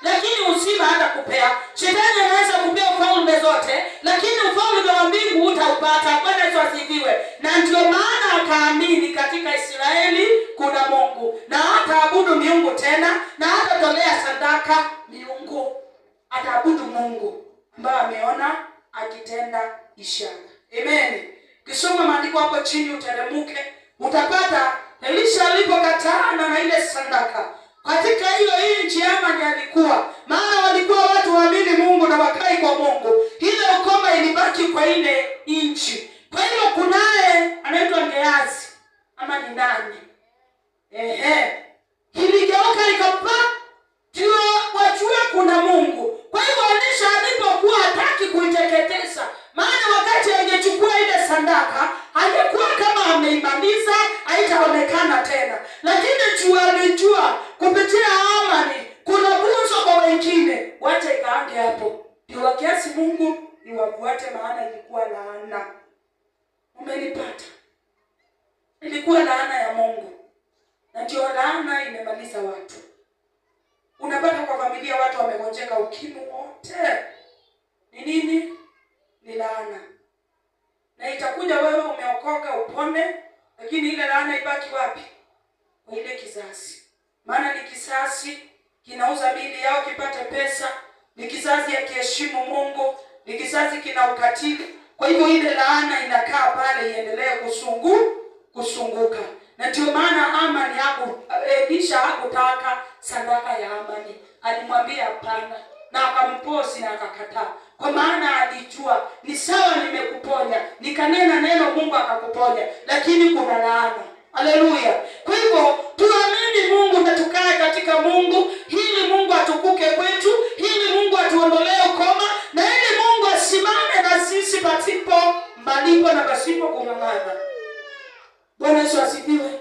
lakini uzima hatakupea. Shetani anaweza kupea ufalme zote, lakini ufalme wa mbingu utaupata. Bwana Yesu asifiwe. Na ndio maana akaamini katika Israeli kuna Mungu, na hataabudu miungu tena, na hatatolea sadaka miungu, ataabudu Mungu ambaye ameona akitenda ishara. Amen. Kisoma maandiko hapo chini uteremuke, utapata Elisha alipokatana na ile sadaka katika hiyo nchi Amani alikuwa, maana walikuwa watu waamini Mungu na wakai kwa Mungu. Ile ukoma ilibaki kwa ile nchi. Kwa hiyo kunaye anaitwa Gehazi ama ni nani? Ehe, iligeuka ikapa, ndio wajue kuna Mungu. Kwa hivyo Elisha alipokuwa hataki kuiteketeza, maana wakati angechukua ile sadaka angekuwa kama ameimaliza, haitaonekana tena. Lakini juu alijua kupitia Amani kuna funzo kwa wengine, wacha ikaange hapo, ndio wakiasi Mungu iwafuate, maana ilikuwa laana. Umenipata? Ilikuwa laana ya Mungu, na ndio laana imemaliza watu. Unapata kwa familia watu wamegonjeka ukimwi wote, ni nini? Ni laana. Na itakuja wewe umeokoka upone, lakini ile laana ibaki wapi? Kwa ile kizazi. Maana ni kizazi kinauza miili yao kipate pesa, ni kizazi yakiheshimu Mungu, ni kizazi kina ukatili. Kwa hivyo ile laana inakaa pale iendelee kusunguka. Na ndio maana Amani haku Elisha hakutaka sadaka ya Amani, alimwambia hapana, na akamposi na akakataa, kwa maana alijua ni sawa, nimekuponya nikanena neno, Mungu akakuponya, lakini kuna laana. Haleluya! Kwa hivyo tuamini Mungu na tukae katika Mungu, ili Mungu atukuke kwetu, ili Mungu atuondolee ukoma, na ili Mungu asimame na sisi pasipo malipo na pasipo kung'ang'ana. Bwana Yesu asifiwe.